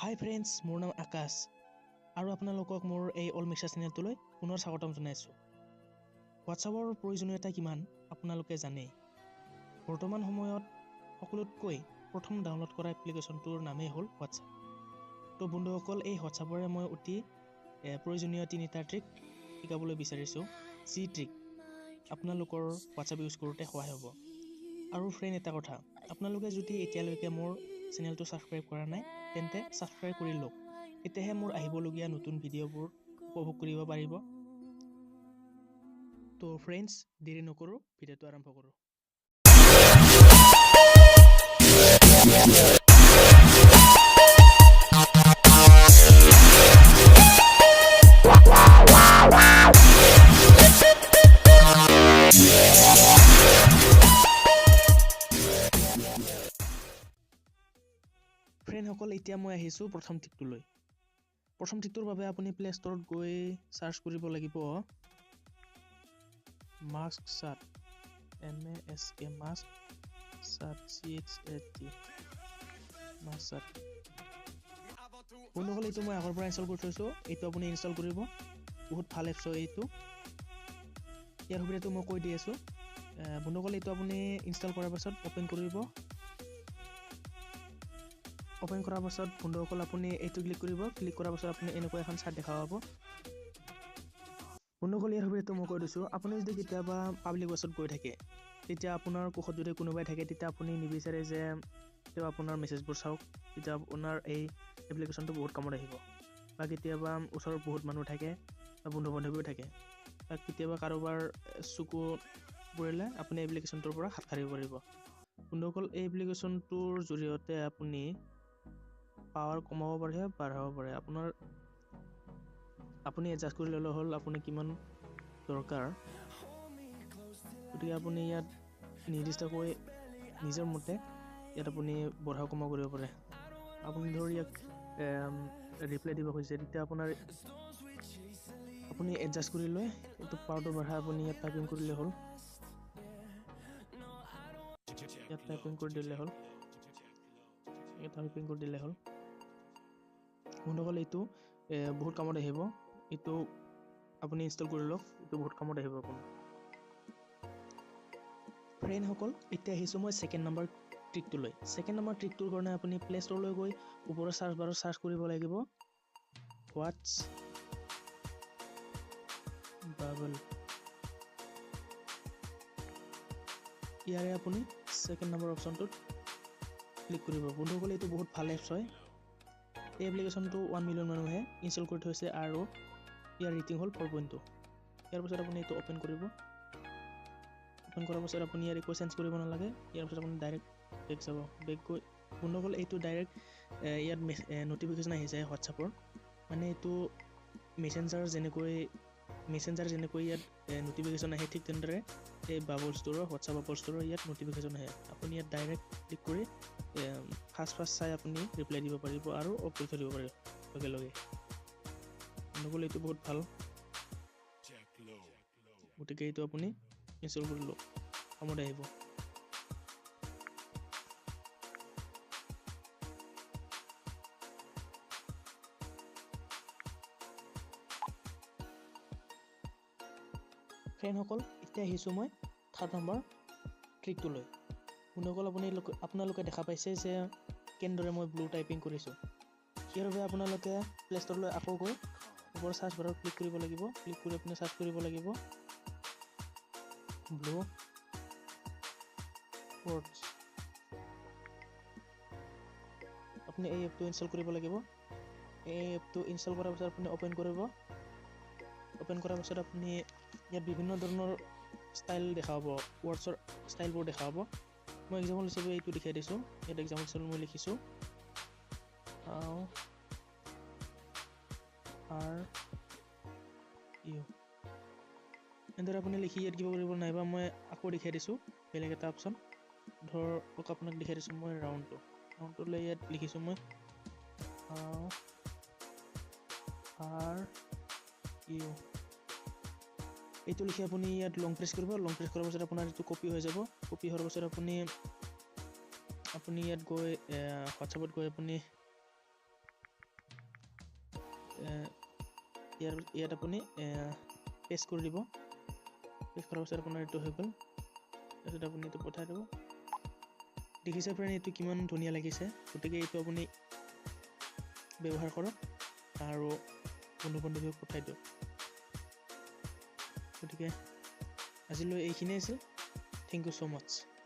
হাই friends, মোৰ নাম আকাশ আৰু আপোনালোকক মোৰ এই অল মিক্সাৰ চেনেলটোলৈ পুনৰ স্বাগতম জনাইছোঁ। হোৱাটছআপৰ প্ৰয়োজনীয়তা কিমান আপোনালোকে জানেই। বৰ্তমান সময়ত সকলোতকৈ প্ৰথম ডাউনলোড কৰা এপ্লিকেশ্যনটোৰ নামেই হ'ল হোৱাটছআপ। তো বন্ধুসকল, এই হোৱাটছআপৰে মই অতি প্ৰয়োজনীয় তিনিটা ট্ৰিক শিকাবলৈ বিচাৰিছোঁ, যি ট্ৰিক আপোনালোকৰ হোৱাটছআপ ইউজ কৰোঁতে সহায় হ'ব। আৰু ফ্ৰেণ্ড, এটা কথা, আপোনালোকে যদি এতিয়ালৈকে মোৰ চেনেলটো ছাবস্ক্ৰাইব কৰা নাই তেন্তে ছাবস্ক্ৰাইব কৰি লওক, তেতিয়াহে মোৰ আহিবলগীয়া নতুন ভিডিঅ'বোৰ উপভোগ কৰিব পাৰিব। তো ফ্ৰেণ্ডছ, দেৰি নকৰোঁ, ভিডিঅ'টো আৰম্ভ কৰোঁ। ফ্ৰেণ্ডসকল, এতিয়া মই আহিছোঁ প্ৰথম ট্ৰিকটোলৈ। প্ৰথম ট্ৰিকটোৰ বাবে আপুনি প্লে ষ্ট'ৰত গৈ চাৰ্চ কৰিব লাগিব mask chat, M A S K mask chat, C H A T mask chat. বন্ধুসকল, এইটো মই আগৰ পৰা ইনষ্টল কৰি থৈছোঁ, এইটো আপুনি ইনষ্টল কৰিব, বহুত ভাল এপছ হয় এইটো। ইয়াৰ সুবিধাটো মই কৈ দি আছোঁ। বন্ধুসকল, এইটো আপুনি ইনষ্টল কৰাৰ পাছত অ'পেন কৰিব। অ'পেন কৰাৰ পাছত বন্ধুসকল, আপুনি এইটো ক্লিক কৰিব। ক্লিক কৰাৰ পাছত আপুনি এনেকুৱা এখন চাৰ্ট দেখা পাব। বন্ধুসকল, ইয়াৰ সুবিধাটো মই কৈ দিছোঁ, আপুনি যদি কেতিয়াবা পাব্লিক বাছত গৈ থাকে, তেতিয়া আপোনাৰ কোষত যদি কোনোবাই থাকে, তেতিয়া আপুনি নিবিচাৰে যে তেওঁ আপোনাৰ মেছেজবোৰ চাওক, তেতিয়া আপোনাৰ এই এপ্লিকেশ্যনটো বহুত কামত আহিব। বা কেতিয়াবা ওচৰত বহুত মানুহ থাকে বা বন্ধু বান্ধৱীও থাকে, বা কেতিয়াবা কাৰোবাৰ চকু পৰিলে আপুনি এপ্লিকেশ্যনটোৰ পৰা হাত সাৰিব পাৰিব। বন্ধুসকল, এই এপ্লিকেশ্যনটোৰ জৰিয়তে আপুনি পাৱাৰ কমাব পাৰে, বঢ়াব পাৰে। আপুনি এডজাষ্ট কৰি ল'লে হ'ল আপুনি কিমান দৰকাৰ। গতিকে আপুনি ইয়াত নিৰ্দিষ্টকৈ নিজৰ মতে ইয়াত আপুনি বঢ়া কমা কৰিব পাৰে। আপুনি ধৰ ইয়াক ৰিপ্লাই দিব খুজিছে, তেতিয়া আপুনি এডজাষ্ট কৰি লৈ এইটো পাৱাৰটো বঢ়াই আপুনি ইয়াত টাইপিং কৰিলে হ'ল, ইয়াত টাইপিং কৰি দিলে হ'ল, ইয়াত টাইপিং কৰি দিলে হ'ল। বন্ধুসকল, এইটো বহুত কামত আহিব, এইটো আপুনি ইনষ্টল কৰি লওক, এইটো বহুত কামত আহিব আপোনাৰ। ফ্ৰেণ্ডসকল, এতিয়া আহিছোঁ মই ছেকেণ্ড নম্বৰ ট্ৰিকটোলৈ। ছেকেণ্ড নম্বৰ ট্ৰিকটোৰ কাৰণে আপুনি প্লে ষ্ট'ৰলৈ গৈ ওপৰৰ চাৰ্চ বাৰত চাৰ্চ কৰিব লাগিব হোৱাটছ বাবল। ইয়াৰে আপুনি ছেকেণ্ড নম্বৰ অপশ্যনটোত ক্লিক কৰিব। বন্ধুসকল, এইটো বহুত ভাল এপছ হয়। এই এপ্লিকেশ্যনটো 1 মিলিয়ন মানুহে ইনষ্টল কৰি থৈছে আৰু ইয়াৰ ৰেটিং হ'ল 4.2। ইয়াৰ পাছত আপুনি এইটো অ'পেন কৰিব। অ'পেন কৰাৰ পাছত আপুনি ইয়াৰ একো চেঞ্জ কৰিব নালাগে। ইয়াৰ পাছত আপুনি ডাইৰেক্ট বেক যাব। বেক গৈ বন্ধুসকল, এইটো ডাইৰেক্ট ইয়াত নটিফিকেশ্যন আহি যায় হোৱাটছআপৰ। মানে এইটো মেছেঞ্জাৰ যেনেকৈ ইয়াত নটিফিকেশ্যন আহে, ঠিক তেনেদৰে এই বাবল ষ্ট'ৰৰ, হোৱাটছআপ বাবল ষ্ট'ৰৰ ইয়াত নটিফিকেশ্যন আহে। আপুনি ইয়াত ডাইৰেক্ট ক্লিক কৰি ফাৰ্ষ্ট চাই আপুনি ৰিপ্লাই দিব পাৰিব আৰু অফ কৰি থৈ দিব পাৰিব লগে লগে। বন্ধুসকল, এইটো বহুত ভাল, গতিকে এইটো আপুনি ইনষ্টল কৰি লওক, কামত আহিব। ফ্ৰেণ্ডসকল, এতিয়া আহিছোঁ মই থাৰ্ড নম্বৰ ট্ৰিকটোলৈ। বন্ধুসকল, আপোনালোকে দেখা পাইছে যে কেনেদৰে মই ব্লু টাইপিং কৰিছোঁ। ইয়াৰ বাবে আপোনালোকে প্লে ষ্ট'ৰলৈ আকৌ গৈ ওপৰৰ চাৰ্চ বাৰত ক্লিক কৰিব লাগিব। ক্লিক কৰি আপুনি চাৰ্চ কৰিব লাগিব ব্লু ৱৰ্ডছ। আপুনি এই এপটো ইনষ্টল কৰিব লাগিব। এই এপটো ইনষ্টল কৰাৰ পাছত আপুনি অ'পেন কৰিব। অ'পেন কৰাৰ পাছত আপুনি ইয়াত বিভিন্ন ধৰণৰ ষ্টাইল দেখা পাব, ৱৰ্ডছৰ ষ্টাইলবোৰ দেখা পাব। মই এক্সাম্পল হিচাপে এইটো দেখাই দিছোঁ। ইয়াত এক্সাম্পল হিচাপে মই লিখিছোঁ আৰ ইউ। এনেদৰে আপুনি লিখি ইয়াত কিবা কৰিব, নাইবা মই আকৌ দেখাই দিছোঁ বেলেগ এটা অপশ্যন। ধৰক আপোনাক দেখাই দিছোঁ মই ৰাউণ্ডটোলৈ ইয়াত লিখিছোঁ মই আৰ ইউ। এইটো লিখি আপুনি ইয়াত লং প্ৰেছ কৰিব। লং প্ৰেছ কৰাৰ পাছত আপোনাৰ এইটো কপি হৈ যাব। কপি হোৱাৰ পাছত আপুনি ইয়াত গৈ হোৱাটছআপত গৈ আপুনি ইয়াত আপুনি পেষ্ট কৰি দিব। পেষ্ট কৰাৰ পিছত আপোনাৰ এইটো হৈ গ'ল। তাৰপিছত আপুনি এইটো পঠাই দিব। দেখিছে ফ্ৰেণ্ড, এইটো কিমান ধুনীয়া লাগিছে। গতিকে এইটো আপুনি ব্যৱহাৰ কৰক আৰু বন্ধু বান্ধৱীক পঠাই দিয়ক। গতিকে আজিলৈ এইখিনিয়ে আছিল। Thank you so much.